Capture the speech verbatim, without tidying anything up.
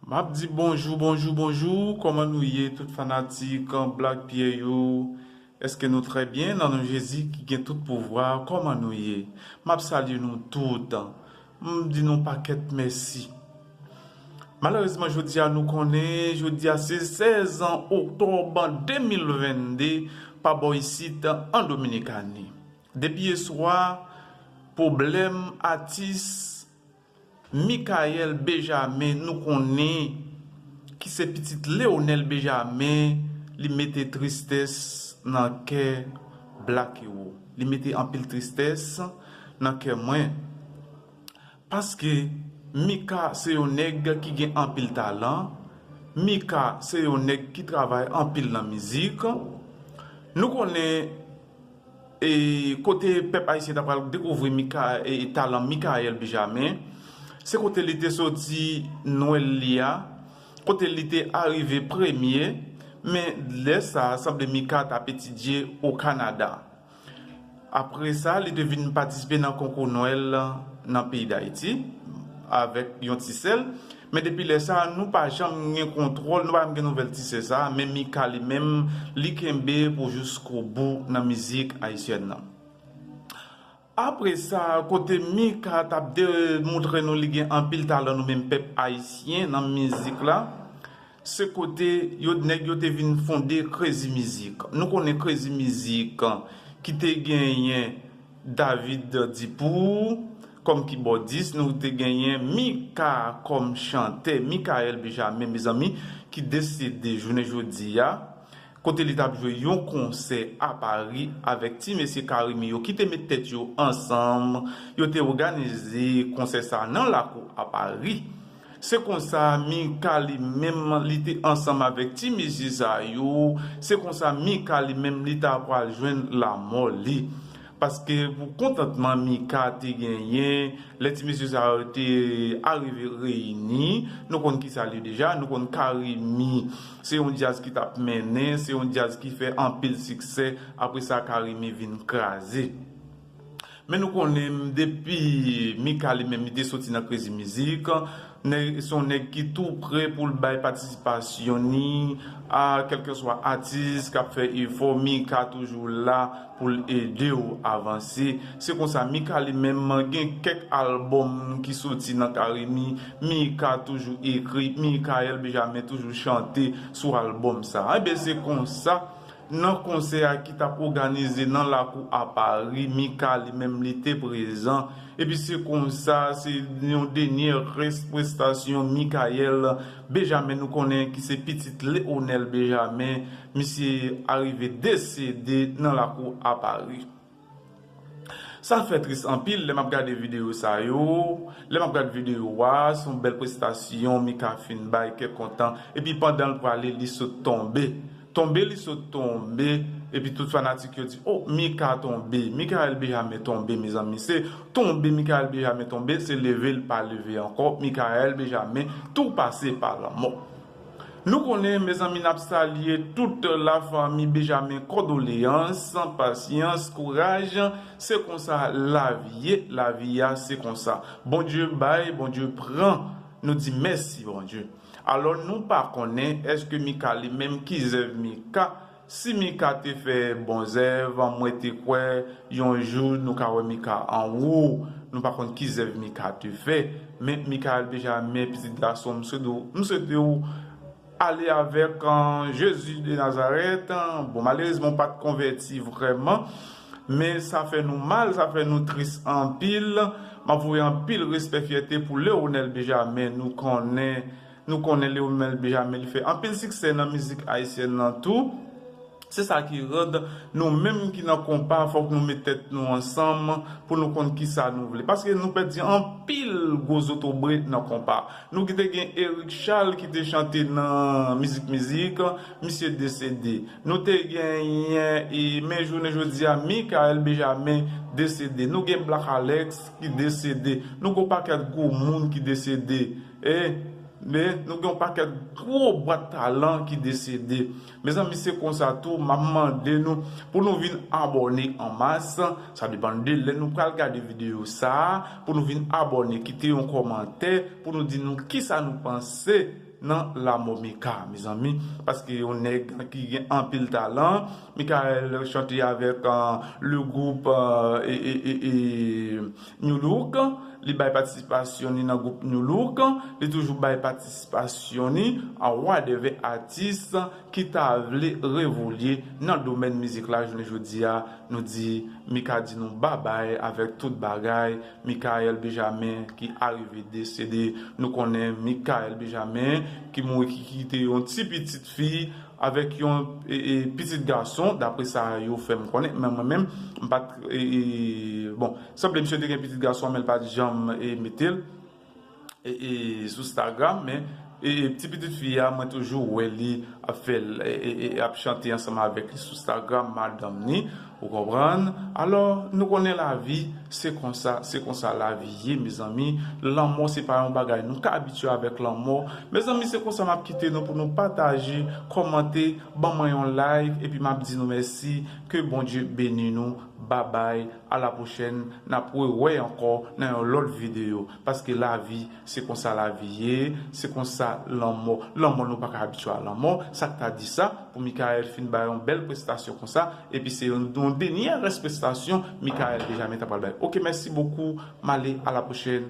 M ap di bonjou, bonjou, bonjou. Kòman nou ye, tout fanatik Black Pierre yo? Èske nou trè byen nan non Jezi ki gen tout pouvwa? Kòman nou ye? M ap salye nou tout. M di nou pakèt mèsi. Malerezman, jodi a nou konnen, jodi a se sèz oktòb de mil vennde, pa bò isit an Dominikani. Depi yèswa, pwoblèm atis Michael Benjamin, nou konnen, ki se pitit Leonel Benjamin, li mete tristès nan kè Black Hero. Li mete anpil tristès nan kè mwen. Paske Mika se yon nèg ki gen anpil talan. Mika se yon nèg ki travay anpil nan mizik. Nou konnen, e, kote pèp ayisyen ta pral dekouvri Mika, e, talan Michael Benjamin, se kote li te soti Nwèl li a, kote li te arive premye, men lè sa a, sanble Mika t ap etidye o Kanada. Apre sa, li te vin patisipe nan konkou Nwèl nan peyi Dayiti avèk yon ti sè l. Men depi lè sa a, nou pa janm gen kontwòl, nou pa janm gen nouvèl ti sè sa a, men Mika li menm, li kenbe pou jiskobou nan mizik ayisyèn nan. Apre sa, kote Mika t ap demontre nou li gen anpil talan, nou menm pèp ayisyen nan mizik la, se kote yo, nèg yo te vin fonde Crazy Music. Nou konnen Crazy Music ki te genyen David Dipoux kòm kibòdis, nou te genyen Mika kòm chantè, Michael Benjamin, mezanmi, ki desede jounen jodi a, kote li t ap jwe yon konsè a Pari avèk ti mesye Carimi yo ki te met tèt yo ansanm, yo te òganize konsè sa nan lakou a Pari. Se konsa Mika li menm li te ansanm avèk ti mesye sa yo, se konsa Mika li menm li ta pral jwenn lanmò li. Paske pou kontantman Mika te genyen, lè ti mesye sa yo te arive reyini, nou konn kisa l ye deja, nou konn Carimi se yon djaz ki t ap mennen, se yon djaz ki fè anpil siksè, apre sa Carimi vin kraze. Men nou konnen depi Mika li menm li te soti nan Crazy Music, nèg, se yon nèg ki tou prè pou l bay patisipasyon ni a kèlkeswa atis k ap fè efò, Mika toujou la pou l ede w avanse. Se konsa Mika li menm gen kèk albòm ki soti nan Carimi, Mika toujou ekri, Michael Benjamin toujou chante sou albòm sa. Enben se konsa nan konsè a ki t ap òganize nan lakou a Pari, Mika li menm li te prezan. Epi se konsa, se yon dènye rès prestasyon Michael Benjamin, nou konnen ki se pitit Leonel Benjamin, misye arive desede nan lakou a Pari. Sa fè tris anpil lè m ap gade videyo sa yo. Lè m ap gade videyo a, se yon bèl prestasyon Mika fin bay, kè kontan. Epi pandan l prale, li sot tonbe. Tonbe, li sot tonbe. Epi tout fanatik yo di, "Oh, Mika tonbe. Michael Benjamin tonbe, mezanmi." Se tonbe, Michael Benjamin tonbe, se leve l pa leve ankò. Michael Benjamin tou pase pa lanmò. Nou konnen, mezanmi, n ap salye tout lafanmi Benjamin, kondoleyans, pasyans, kouraj, se konsa lavi ye, lavi a se konsa. Bondye bay, Bondye pran, nou di mèsi Bondye. Alò nou pa konnen èske Mika li menm ki zèv Mika, si Mika te fè bon zèv, mwen te kwè yon jou nou ka wè Mika anwo. Nou pa konn ki zèv Mika te fè, men Michael Benjamin, pitit gason m, m swete w, m swete w ale avèk, euh, Jezi de Nazarèt. Bon, malerezman, w pa t konvèti vrèman, men sa fè nou mal, sa fè nou tris anpil. M ap voye anpil respè, fyète pou Leonel Benjamin. Nou konnen, nou konnen Leonel Benjamin, li fè anpil siksè nan mizik ayisyèn nan tou. Se sa ki rann nou menm ki nan konpa, fòk nou met tèt nou ansanm pou nou konn kisa nou vle. Paske nou pèdi anpil gwo zotobre nan konpa. Nou ki te gen Eric Charles ki te chante nan Mizik Mizik, misye desede. Nou te genyen, e, men jounen jodi a, Michael Benjamin desede. Nou gen Black Alex ki desede. Nou gen yon pakèt gwo moun ki desede. E, men, nou gen yon pakèt gwo bwat talan ki desede. Mezanmi, se konsa tou, m ap mande nou pou nou vin abòne an mas. Sa depann de lè nou pral gade videyo sa a, pou nou vin abòne, kite yon kòmantè, pou nou di nou kisa nou panse nan lanmò Mika, mezanmi, paske yon nèg ki gen anpil talan. Michael chante avèk, euh, le groupe, euh, e, e, e, e, New Look. Li bay patisipasyon ni nan gwoup New Look. Li toujou bay patisipasyon ni a wadèvè atis ki ta vle revolye nan domèn mizik la. Jounen jodi a, nou di Mika di nou babay avèk tout bagay. Michael Benjamin ki arive desede. Nou konnen Michael Benjamin ki mouri, ki kite yon ti pitit fi avèk yon, e, e, pitit gason, dapre sa yo fè m konnen. Men mwen menm, m pa t, e, e, bon, sanble misye te gen pitit gason, men l pa t janm, e, mete l, e, e, sou Instagram, men, e, e, ti pitit fi a, mwen toujou wè li ap fè l, e, e, e, ap chante ansanm avèk li sou Instagram, madanm ni, ou konprann? Alò, nou konnen lavi, se konsa, se konsa lavi ye, mezanmi. Lanmò, se pa yon bagay nou ka abitye avèk lanmò. Mezanmi, se konsa m ap kite nou pou nou pataje, kòmante, ban mwen yon like, epi m ap di nou mèsi. Ke Bondye beni nou. Babay, a la pwochèn, n ap rewè ankò nan yon lòt videyo. Paske lavi, se konsa lavi ye, se konsa lanmò. Lanmò, nou pa ka abitye a lanmò. Sa k ta di sa, pou Michael fin bay yon bèl prestasyon konsa, epi se yon, yon dènyè rès prestasyon Michael Benjamin ta pral bay. Oke, mèsi bokou, m ale, a la pwochèn.